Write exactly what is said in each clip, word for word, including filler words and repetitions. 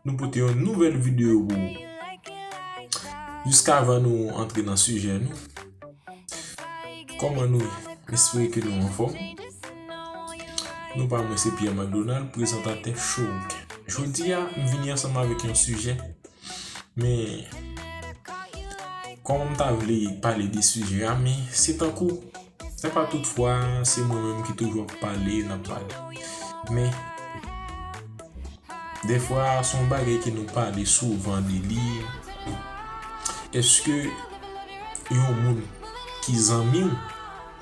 Nou pote yon nouvèl videyo pou ou. Jiskavan nou antre nan sijè nou, kòman nou ye? M espere ke nou anfòm. Non pa mwen se Pierre McDonald, prezantatè Showken. Jodi a, m vini ansanm avèk yon sijè, men kòman m ta vle pale de sijè a, men se tankou, se pa tout fwa se mwen menm ki toujou ap pale, n ap pale. Men dèfwa se yon bagay ke nou pale souvan de li. Èske yon moun ki zanmi w,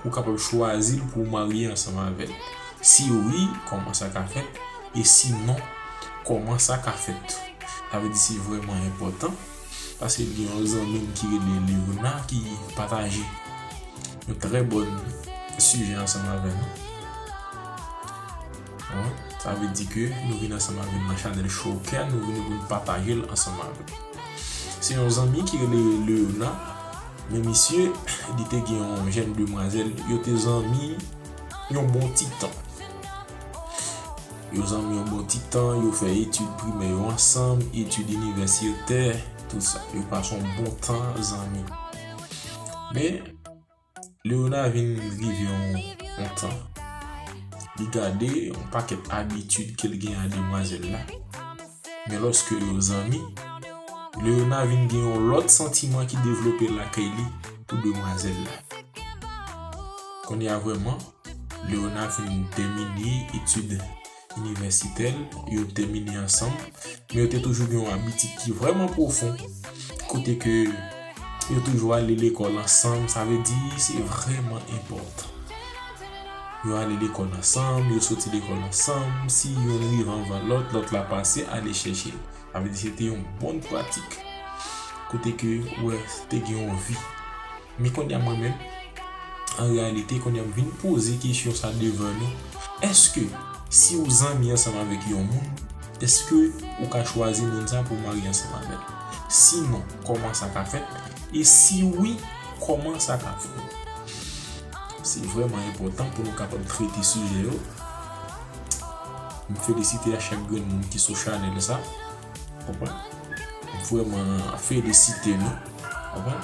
ou kapab chwazi l pou w marye ansanm avè l? Si wi, kòman sa ka fèt? E si non, kòman sa ka fèt? Sa vle di se vrèman enpòtan, paske gen yon zanmi m ki rele Leona ki pataje yon trè bòn sijè ansanm avè nou. Wi, sa vle di ke nou vin ansanm avè l nan chanèl Showken, nou vini pou n pataje l ansanm avè l. Se yon zanmi ki rele Leona, men misye, li te gen yon jèn demwazèl, yo te zanmi yon bon ti tan. Yo zanmi yon bon ti tan, yo fè etid primè yo ansanm, etid inivèsitè, tout sa. Yo pase yon bon tan zanmi. Men, Leona vin rive yon, yon tan, li gade yon pakèt abitid ke l gen a demwazèl la. Men lòske yo zanmi, Leona vin gen yon lòt santiman ki devlope lakay li pou demwazèl la. Kounye a vrèman, Leona fin tèmine etid inivèsitè l, yo tèmine ansanm, men yo te toujou gen yon abitid ki vrèman pwofon, kote ke yo toujou ale lekòl ansanm, sa vle di se vrèman enpòtan. Yo ale lekòl ansanm, yo soti lekòl ansanm, si youn rive anvan lòt, lòt la pase ale chèche l. Sa vle di se te yon bòn pratik, kote ke ou wè te gen yon vi. Men kounye a mwen menm, an reyalite, kounye a m vin poze kesyon sa devan nou. Èske si ou zanmi ansanm avèk yon moun, èske ou ka chwazi moun sa pou w marye ansanm avè l? Sinon, kòman sa ka fèt? E si wi, kòman sa ka fèt? Se vrèman enpòtan pou nou kapab trete sijè yo. M felisite a chak grenn moun ki sou chanèl sa. Konprann? M vrèman felisite nou. Konprann?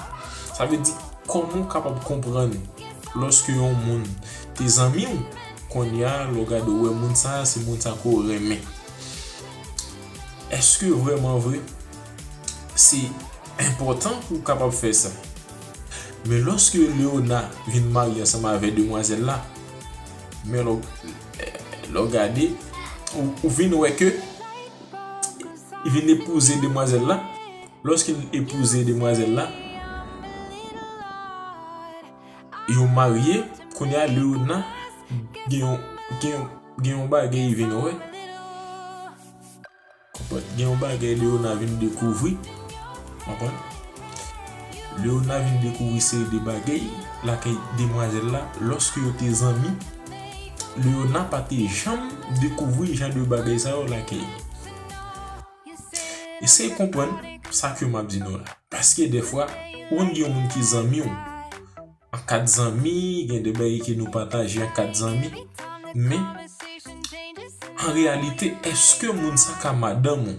Sa vle di, kòman w kapab konprann lòske yon moun te zanmi w, kounye a, lè w gade w wè moun sa, se moun sa ke w renmen. Èske vrèman vre, se enpòtan pou w kapab fè sa? Men lòske Leona vin marye ansanm avè demwazèl la, men lè w, lè w gade, ou, ou vin wè ke li vin epouze demwazèl la. Lòske l epouze demwazèl la, yo marye, kounye a Leona gen yon, gen yon, gen yon bagay li vin wè. Konprann? Gen yon bagay Leona vin dekouvri. Konprann? Leona vin dekouvri seri de bagay lakay demwazèl la. Lòske yo te zanmi, Leona pa te janm dekouvri jan de bagay sa yo lakay li. Eseye konprann sa ke m ap di nou la. Paske dèfwa, ou konn gen yon moun ki zanmi w, an kad zanmi, gen de bagay ke nou pataje an kad zanmi. Men, an reyalite, èske moun sa ka madanm ou?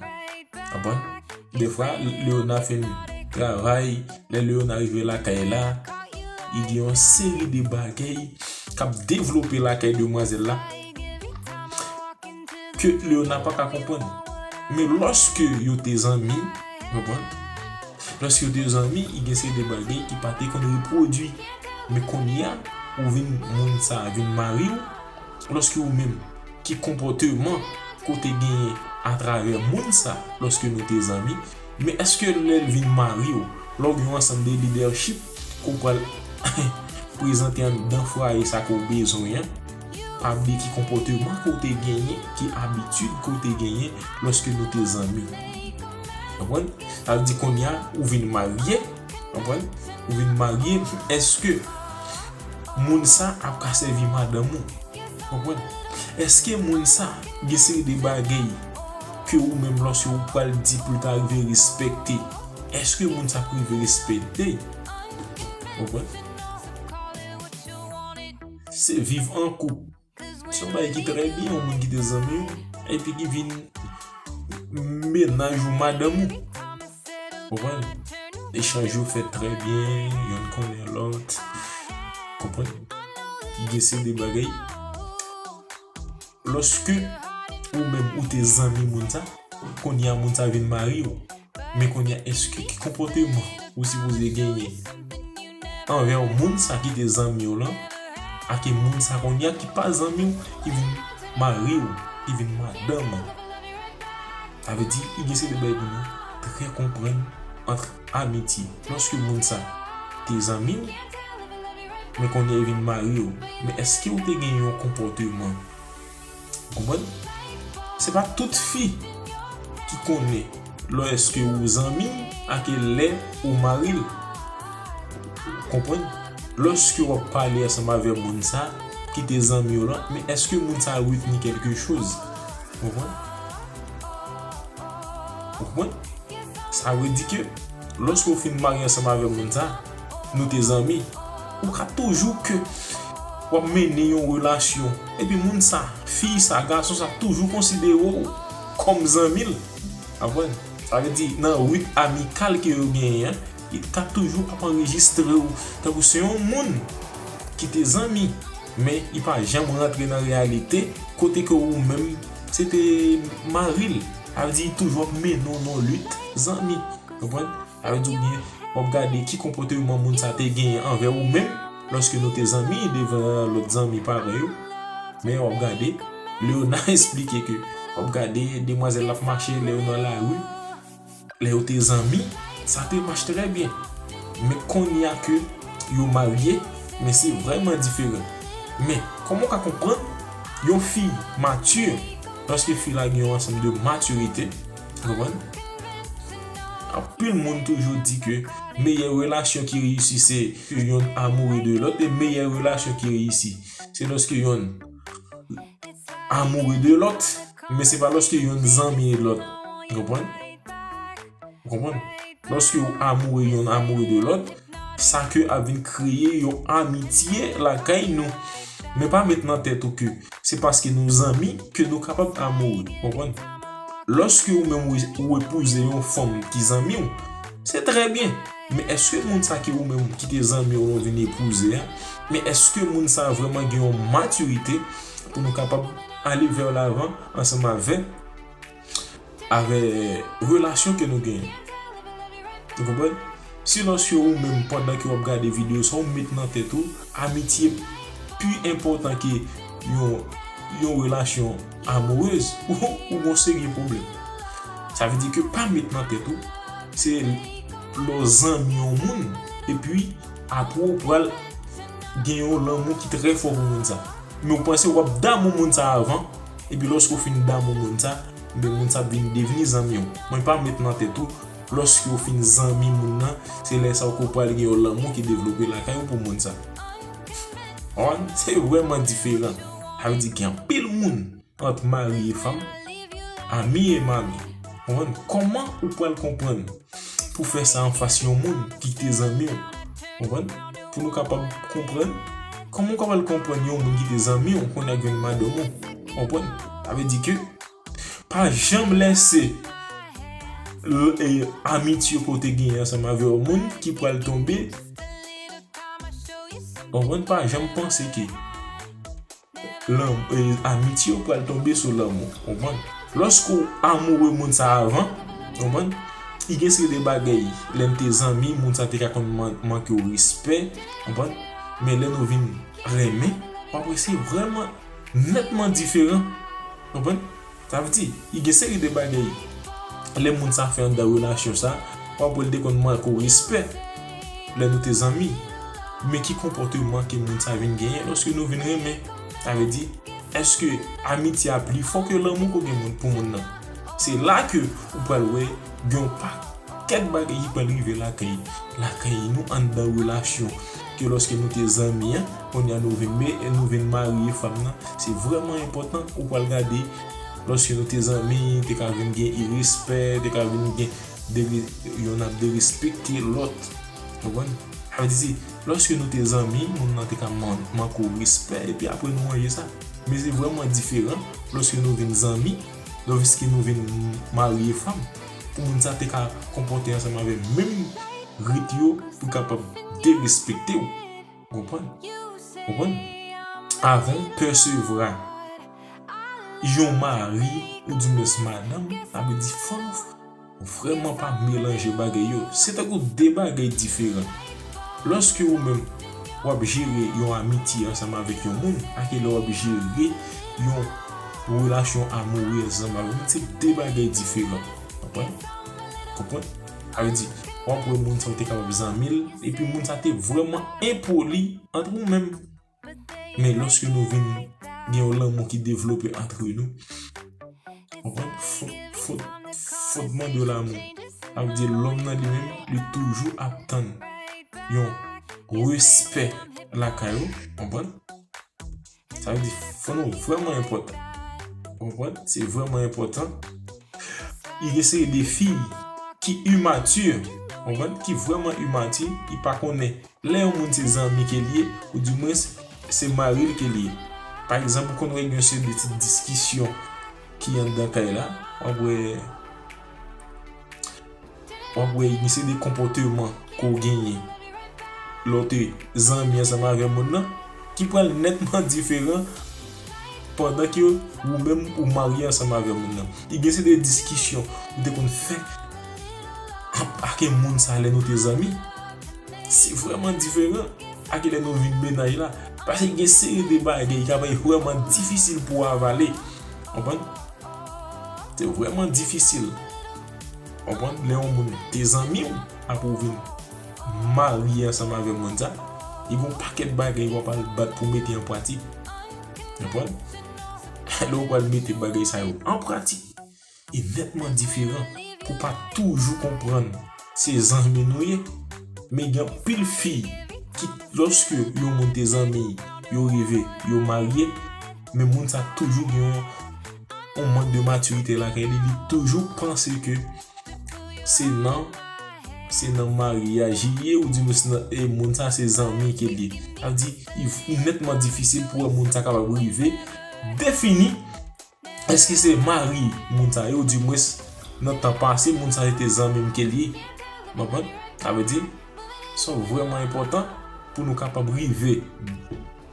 Konprann? Dèfwa, Leona fin travay, lè Leona rive lakay la, li gen yon seri de bagay k ap devlope lakay demwazèl la ke Leona pa ka konprann. Men lòske yo te zanmi, konprann? Lòske yo te zanmi, li gen seri de bagay ki pa te konn repwodui. Men kounye a, ou vin moun sa a vin mari w, lòske ou menm, ki konpòteman ke w te genyen atravè moun sa, lòske nou te zanmi, men èske lè l vin mari w, lè w gen yon ansanm de lidèchip ke w pral prezante anndan fwaye sa ke w bezwen an, pa bliye ki konpòteman ke w te genyen, ki abitid ke w te genyen lòske nou te zanmi. Konprann? Sa vle di kounye a, ou vin marye, konprann? Ou vin marye, èske moun sa ap ka sèvi madanm ou? Konprann? Èske moun sa gen seri de bagay ke ou menm lòske ou pral di pou l ta rive respekte, èske moun sa ap rive respekte? Konprann? Se viv an koup. Se yon bagay ki trè byen, yon moun ki te zanmi w, epi ki vin mennaj ou madanm ou. Konprann? Echanj yo fèt trè byen, yonn konnen lòt. Konprann? Gen seri de bagay. Lòske ou menm ou te zanmi moun sa, kounye a moun sa vin mari w. Men kounye a, èske ki konpòteman ou sipoze genyen anvè yon moun sa ki te zanmi w lan, ak yon moun sa kounye a ki pa zanmi w, ki vin mari w, ki vin madanm ou? Sa vle di, li gen seri de bagay pou nou trè konprann ant amitye. Lòske moun sa te zanmi w, men kounye a li vin mari w, men èske ou te gen yon konpòteman? Konprann? Se pa tout fi ki konnen lè èske ou zanmi l ak lè ou mari l. Konprann? Lòske w ap pale ansanm avè moun sa ki te zanmi w lan, men èske moun sa retni kèlke choz? Konprann? Ou konprann? Sa vle di ke lòske w fin marye ansanm avè moun sa, nou te zanmi, ou ka toujou ke w ap mennen yon relasyon. Epi moun sa, fi sa, gason sa toujou konsidere w kòm zanmi l. Konprann? Sa vle di, nan rit amikal ke yo genyen an, li ka toujou ap anrejistre w tankou se yon moun ki te zanmi, men li pa janm rantre nan reyalite kote ke ou menm se te mari l. Sa vle di, li toujou ap mennen w nan lit zanmi. Konprann? Sa vle di, oubyen w ap gade ki konpòteman moun sa te genyen anvè ou menm lòske nou te zanmi devan lòt zanmi parèy ou. Men w ap gade, Léona esplike ke w ap gade demwazèl l ap mache lè yo nan lari, lè yo te zanmi, sa te mache trè byen. Men kounye a ke yo marye, men se vrèman diferan. Men, kòman w ka konprann yon fi mati, lòske fi la gen yon ansanm de matirite, konprann? Anpil moun toujou di ke meyè relasyon ki reyisi se yonn amoure de lòt, e meyè relasyon ki reyisi se lòske yonn amoure de lòt, men se pa lòske yonn zanmi lòt. Konprann? Ou konprann? Lòske w amoure yonn amoure de lòt, sa ke ap vin kreye yon amitye lakay nou. Men pa met nan tèt ou ke se paske nou zanmi ke nou kapab amoure. Konprann? Lòske ou menm ou, ou epouze yon fanm ki zanmi w, se trè byen. Men èske moun sa ke ou menm ki te zanmi w lan vin epouze a, men èske moun sa vrèman gen yon matirite pou nou kapab ale vè lavan ansanm avè, avè relasyon ke nou genyen? Ou konprann? Si lòske ou menm, pandan ke w ap gade videyo sa, ou met nan tèt ou, amitye pi enpòtan ke yon, yon relasyon amourez, ou, ou gon serye pwoblèm. Sa vle di ke pa met nan tèt ou, se lè w zanmi yon moun, epi apre w pral gen yon lanmou ki trè fò pou moun sa. Men w panse w ap damou moun sa avan, epi lòske w fin damou moun sa, men moun sa ap vin devni zanmi w. Men pa met nan tèt ou, lòske w fin zanmi moun nan, se lè sa w ke w pral gen yon lanmou ki devlope lakay ou pou moun sa. Konprann? Se vrèman diferan. Sa vle di gen anpil moun ant mari e fanm, ami e mami. Konprann? Kòman ou pral konprann pou fè sa anfas yon moun ki te zanmi w? Konprann? Pou nou kapab konprann, kòman ou kapab konprann yon moun ki te zanmi w kounye a vin madanm ou? Konprann? Sa vle di ke pa janm lèse l-, e, amitye ke w te genyen ansanm avè yon moun ki pral tonbe. Konprann? Pa janm panse ke lanm-, e, amitye w pral tonbe sou lanmou. Konprann? Lòske w amoure moun sa avan, konprann? Li gen seri de bagay, lè n te zanmi, moun sa te ka konn man-, manke w respè, konprann? Men lè nou vin renmen, w ap wè se vrèman nètman diferan. Konprann? Sa vle di, li gen seri de bagay lè moun sa fè anndan relasyon sa, w ap wè l te konn manke w respè lè nou te zanmi. Men ki konpòteman ke moun sa vin genyen lòske nou vin renmen? Sa vle di, èske amitye a pli fò ke lanmou ke w gen moun, pou moun nan? Se la ke ou pral wè gen yon pakèt bagay ki pral rive lakay, lakay nou anndan relasyon. Ke lòske nou te zanmi an, kounye a nou vin me-, nou vin mari e fanm nan, se vrèman enpòtan ou pral gade. Lòske nou te zanmi, te ka vin gen irespè, te ka vin gen dere-, yonn ap derespekte lòt. Konprann? Sa vle di se, lòske nou te zanmi, moun nan te ka man-, manke w respè, epi apre nou ranje sa. Men se vrèman diferan lòske nou vin zanmi, Lòske nou vin marye fanm, pou moun sa te ka konpòte ansanm avè menm rit yo, pou kapab derespekte w. Konprann? Konprann? Avan w pèsevwa yon mari, oudimwens madanm, sa vle di fò nou vrèman pa melanje bagay yo. Se tankou de bagay diferan. Lòske ou menm, w ap jere yon amitye ansanm avèk yon moun, ak lè w ap jere yon relasyon amourèz ansanm avèk moun, se de bagay diferan. Konprann? Konprann? Sa vle di, w ap wè moun sa ou te kapab zanmi l, epi moun sa te vrèman enpoli ant ou menm. Men lòske nou vin gen yon lanmou ki devlope antre nou, konprann? Fon-, fon-, fondman de l'amour. Sa vle di lòm nan li menm, li toujou ap tann yon respè lakay ou, konprann? Sa vle di fò nou vrèman enpòtan. Konprann? Se vrèman enpòtan. Li gen seri de fi ki imati, konprann? Ki vrèman imati, ki pa konnen lè yon moun se zanmi ke l ye, oudimwens se mari l ke l ye. Pa egzanp, ou konn wè gen yon seri de ti diskisyon ki anndan kay la, w ap wè, w ap wè gen seri de konpòteman ke w genyen lè w te zanmi ansanm avè moun nan, ki pral nètman diferan pandan ke ou menm ou marye ansanm avè moun nan. Li gen seri de diskisyon ou te konn fè ak moun sa lè nou te zanmi. Se vrèman diferan ak lè nou vin mennaj la. Paske gen seri de bagay ki ap vrèman difisil pou w avale. Konprann? Se vrèman difisil. Konprann? Lè yon moun te zanmi w, apre w vin marye ansanm avè moun sa, li gen yon pakèt bagay w ap al bat pou mete an pratik. Konprann? Lè w pral mete bagay sa yo an pratik, e nètman diferan pou pa toujou konprann se zanmi nou ye. Men gen anpil fi ki, lòske yon moun te zanmi, yo rive, yo marye, men moun sa toujou gen yon, yon mank de matirite lakay li, li toujou panse ke se nan, se nan maryaj li ye, oudimwens nan, e moun sa se zanmi ke l ye. Sa vle di, li, li nètman difisil pou wè moun sa kapab rive defini èske se mari moun sa ye, oudimwens nan tan pase, moun sa se te zanmi m ke l ye. Konprann? Sa vle di, sa vrèman enpòtan pou nou kapab rive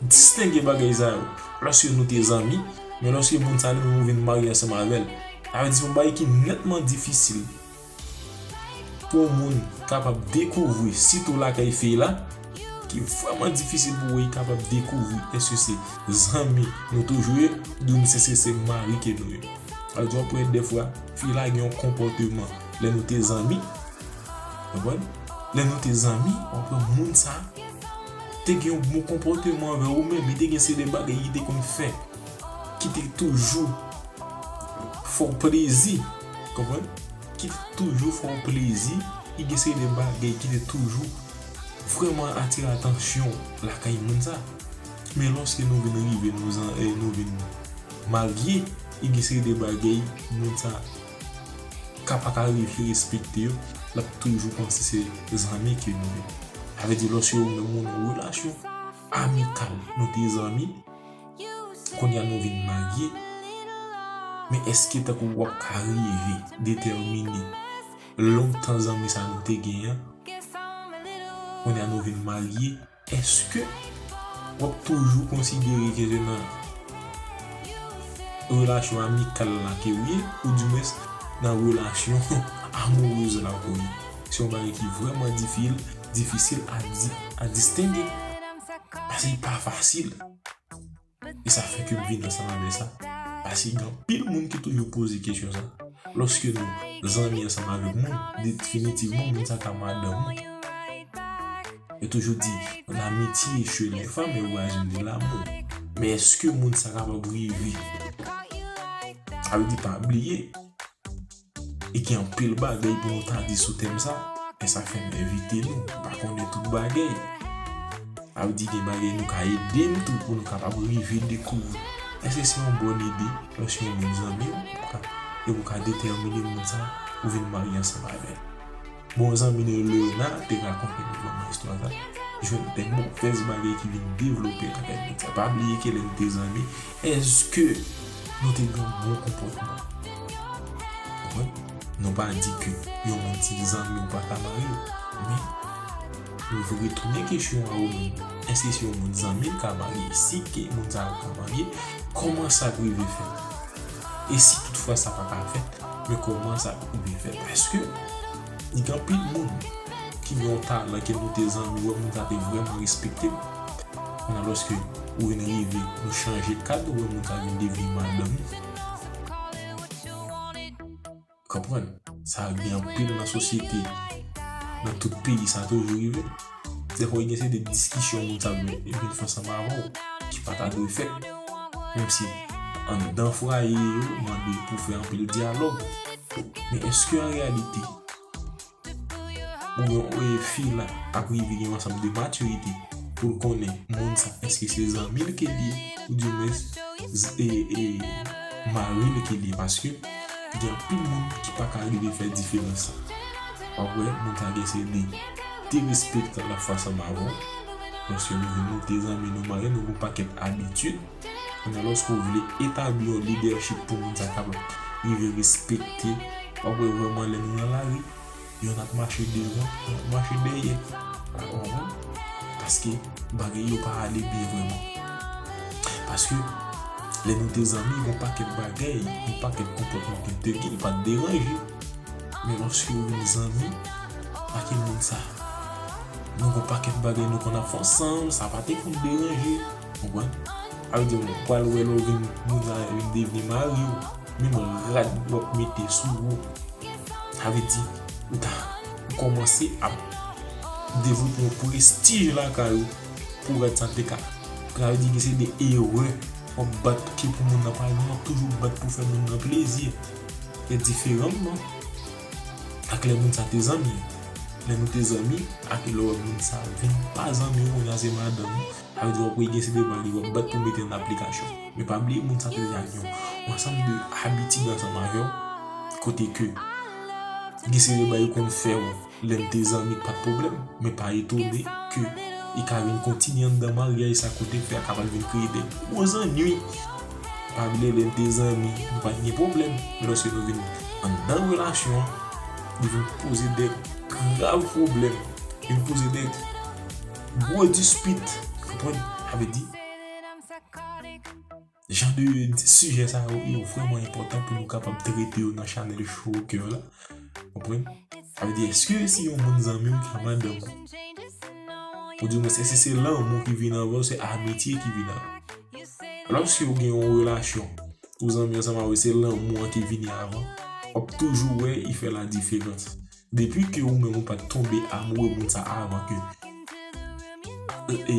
distenge bagay sa yo. Lòske nou te zanmi, men lòske moun sa li menm ou vin marye ansanm avè l, sa vle di se yon bagay ki nètman difisil pou yon moun kapab dekouvri, sitou lakay fi la, ki vrèman difisil pou w kapab dekouvri èske se zanmi nou toujou ye, oubyen se, se, se mari ke nou ye. Sa vle di, w ap wè dèfwa, fi la gen yon konpòteman lè nou te zanmi, konprann? Lè nou te zanmi, w ap wè moun sa te gen yon bon konpòteman anvè ou menm, li te gen seri de bagay li te konn fè ki te toujou fè w plezi, konprann? Ki te toujou fè w plezi, li gen seri de bagay ki te toujou vrèman atire atansyon lakay moun sa. Men lòske nou vin rive, nou zan-, eh, nou vin marye, li gen seri de bagay moun sa ka pa ka rive respekte yo, l ap toujou panse se zanmi ke nou ye. Sa vle di lòske ou menm ou nan relasyon amikal nou te zanmi, kounye a nou vin marye, men èske tankou w ap ka rive detèmine lontan zanmi sa nou te genyen, kounye a nou vin marye, èske w ap toujou konsidere ke se nan relasyon amikal la ke w ye, oudimwens nan relasyon amourèz la ke w ye? Se yon bagay ki vrèman difi-, difisil a di-, a distenge. Paske li pa fasil. E sa fè ke m vin ansanm avè sa. Paske gen anpil moun ki toujou poze kesyon sa. Lòske nou zanmi ansanm avèk moun, definitivman, moun sa ka madanm ou. Yo toujou di, l'amitié chez les femmes est voisine de l'amour. Men èske moun sa kapab rive? Sa vle di, pa bliye, e gen anpil bagay pou nou ta di sou tèm sa, men sa fè m envite nou pa konnen tout bagay. Sa vle di gen bagay nou ka ede m tou pou nou kapab rive dekouvri. Èske se yon bòn ide lòske yon moun zanmi w, pou ka, e pou ka detèmine moun sa ou vin marye ansanm avè l? Bon, zanmi nou Leona te rakonte nou vrèman istwa sa. Jwenn de movèz bagay ki vin devlope lakay moun sa. Pa bliye ke lè nou te zanmi, èske nou te gen bon konpòtman? Nou pa di ke yon moun si l zanmi w pa ka marye l. Men, nou retounen kesyon an ou menm. Èske si yon moun zanmi l ka marye? Si ke moun sa yo ka marye, kòman sa rive fèt? E si toutfwa sa pa ka fèt, men kòman sa rive fèt? Paske, gen anpil moun ki gen yon talan ke nou te zanmi, wè moun sa te vrèman respekte l. Men lòske ou vin rive, nou chanje kad, ou wè moun sa vin devni madanm ou. Konprann? Sa gen anpil nan sosyete, nan tout peyi, sa toujou rive. Dèfwa, gen se de diskisyon moun sa vin, vin fè ansanm avè w, ki pa ta dwe fèt. Menm si anndan fwaye yo mande pou fè anpil dyalòg. Men èske an reyalite, ou yon e fi la ap rive gen yon ansanm de matirite pou l konnen moun sa, èske se zanmi l ke l ye, oudimwens, z- e, e, mari l ke l ye? Paske gen anpil moun ki pa ka rive fè diferans sa. W ap wè, moun sa gen se de derespektan l ap fè ansanm avè w. Paske nou vin, nou te zanmi, nou marye, nou gen yon pakèt abitid. Kounye a, lòske w vle etabli yon lidèchip pou moun sa kapab rive respekte, w ap wè vrèman lè nou nan lari, yonn ap mache devan, yonn ap mache dèyè. Ou konprann? Paske bagay yo pa ale byen vrèman. Paske lè nou te zanmi, yon pakèt bagay, yon pakèt konpòtman ke te gen, li pa t deranje. Men lòske yo vin zanmi ak moun sa, nou gon pakèt bagay nou konn ap fè ansanm, sa pa te konn deranje. Konprann? Sa vle di, ou pral wè lè w vin, moun sa vin devni mari w, menm rad w ap mete sou ou. Sa vle di, ou ta kòmanse ap devlope yon prestij lakay ou pou rad sa te ka. Sa vle di, gen se de erè w ap bat ke pou moun nan pa jwenn, w ap toujou bat pou fè moun nan plezi. E diferaman ak lè moun sa te zanmi. Lè nou te zanmi, ak lè w wè moun sa vin pa zanmi w, kounye a se madanm ou, sa vle di w ap wè gen se de bagay w ap bat pou mete an aplikasyon. Men pa bliye, moun sa te deja gen yon ansanm de abitid ansanm avè w, kote ke gen se de bagay yo konn fè w lè n te zanmi, pa t pwoblèm. Men pa etone ke li ka vin kontinye anndan maryaj sa, kote fè a kapab vin kreye de gwo zannwi. Pa bliye, lè n te zanmi, nou pa t gen pwoblèm. Men lòske nou vin anndan relasyon an, li vin poze de grav pwoblèm. Li vin poze de gwo dispit. Konprann? Sa vle di, jan de sijè sa yo, yo vrèman enpòtan pou nou kapab trete yo nan chanèl Show Cœur la. Konprann? Sa vle di, èske si yon moun zanmi w ki a madanm ou, oudimwens, èske se lanmou ki vin anvan, se amitye ki vin anvan? Lòske w gen yon relasyon, ou zanmi ansanm avè w, se lanmou an ki vini avan, w ap toujou wè li fè la diferans. Depi ke ou menm ou pa t tonbe amoure moun sa avan ke, e, e,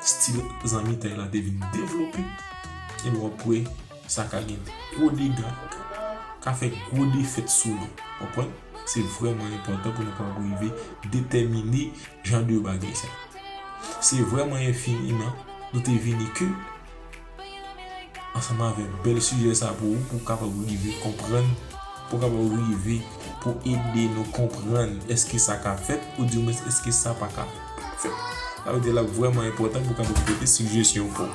stil zanmitay la te vin devlope, e w ap wè sa ka gen gwo dega, ka fè gwo defèt sou nou. Konprann? Se vrèman enpòtan pou nou kapab rive detèmine jan de bagay sa. Se vrèman enfiniman nou te vini ke ansanm avè bèl sijè sa pou ou, pou w kapab rive konprann, pou w kapab rive pou ede nou konprann èske sa ka fèt, oudimwens èske sa pa ka fèt. Sa vle di l ap vrèman enpòtan pou w kapab pote sijesyon pou ou.